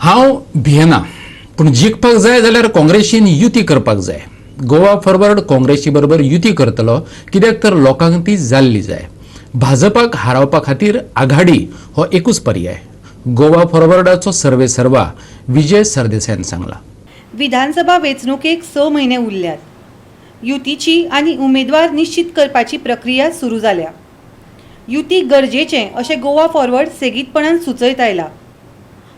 हांव भियेना, पूण जिखपाक जाय जाल्यार काँग्रेसीन युती करपाक जाय. गोवा फॉरवर्ड काँग्रेसी बरोबर युती करतलो, कित्याक तर लोकांक ती जाल्ली जाय. भाजपाक हारोवपा खातीर आघाडी हो एकूच पर्याय, गोवा फॉरवर्डाचो सर्वे सर्वा विजय सरदेसायान सांगला. विधानसभा वेंचणुकेक 6 म्हयने उरल्यात. युतीची आनी उमेदवार निश्चित करपाची प्रक्रिया सुरू जाल्या. युती गरजेचें अशें गोवा फॉरवर्ड सेगीतपणान सुचयत आयला.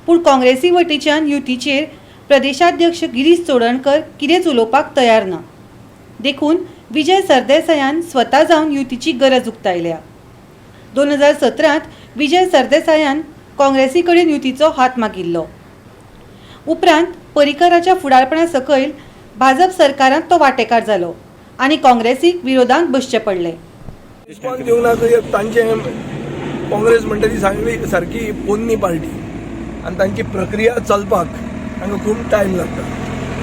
पूण काँग्रेसी वटेच्यान युतीचेर प्रदेशाध्यक्ष गिरीश चोडणकर कितेंच उलोवपाक तयार ना. देखून विजय सरदेसायान स्वता जावन युतीची गरज उक्तायल्या. 2017त विजय सरदेसायान काँग्रेसी कडेन युतीचो हात मागिल्लो. उपरांत पर्रीकराच्या फुडारपणा सकयल भाजप सरकारांत तो वांटेकार जालो आनी काँग्रेसीक विरोधांत बसचें पडलें. रिस्पॉन्स दिवंक ना तर तांचे काँग्रेस म्हणटा ती सांगली सारकी पोन्नी पार्टी आनी तांची प्रक्रिया चलपाक तांकां खूब टायम लागता.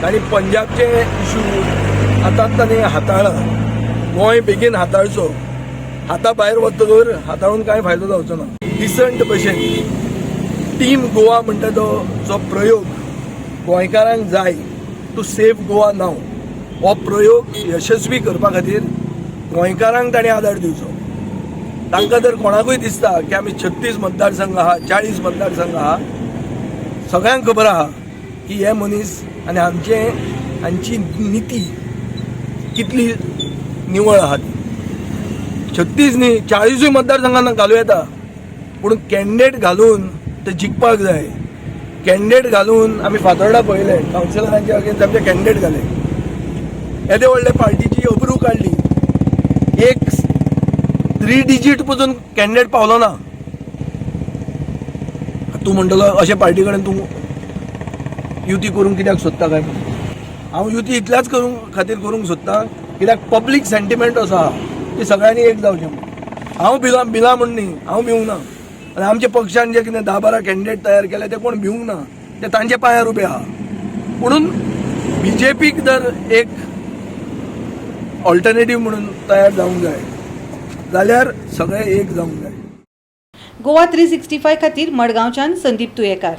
तांणी पंजाबचे इशू आतांच तांणी हाताळ्ळा. गोंय बेगीन हाताळचो. हाता भायर वतकर हाताळून कांय फायदो जावचो ना. डिसंट भशेन टीम गोवा म्हणटा तो जो प्रयोग गोंयकारांक जाय, टू सेव गोवा नाव, हो प्रयोग यशस्वी करपा खातीर गोंयकारांक तांणी आदार दिवचो. तांकां जर कोणाकूय दिसता की आमी 36 मतदारसंघ आहा, 40 मतदारसंघ आहा, सगळ्यांक खबर आहा की हे मनीस आनी आमचे हांची निती कितली निवळ आहा ती. 36 न्ही, 40ूय मतदारसंघांना घालूं येता, पूण कॅन्डिडेट घालून ते जिखपाक जाय. कॅन्डिडेट घालून आमी फातोर्डा पळयलें, कावन्सिलरांच्या अगेन्स्ट आमचे कॅन्डिडेट घाले. येदे व्हडले पार्टीची अब्रू काडली. एक थ्री डिजीट पसून कॅन्डिडेट पावलो ना. तूं म्हणटलो, अशे पार्टी कडेन तूं युती करूंक कित्याक सोदता काय म्हणून. हांव युती इतल्याच करूंक खातीर करूंक सोदता, कित्याक पब्लीक सेंटिमेंट असो आहा की सगळ्यांनी एक जावचें म्हणून. हांव भिला भिला म्हण न्ही, हांव भिवंक ना. आनी आमच्या पक्षान जे कितें 10-12 कॅन्डिडेट तयार केले, ते कोण भिवंक ना, ते तांच्या पांयार उबे आहा. पुणून बीजेपीक जर एक ऑल्टरनेटीव म्हणून तयार जावंक जाय जाल्यार सगळे एक जावंक जाय. गोवा 365 खातीर मडगांवच्यान संदीप तुयेकार.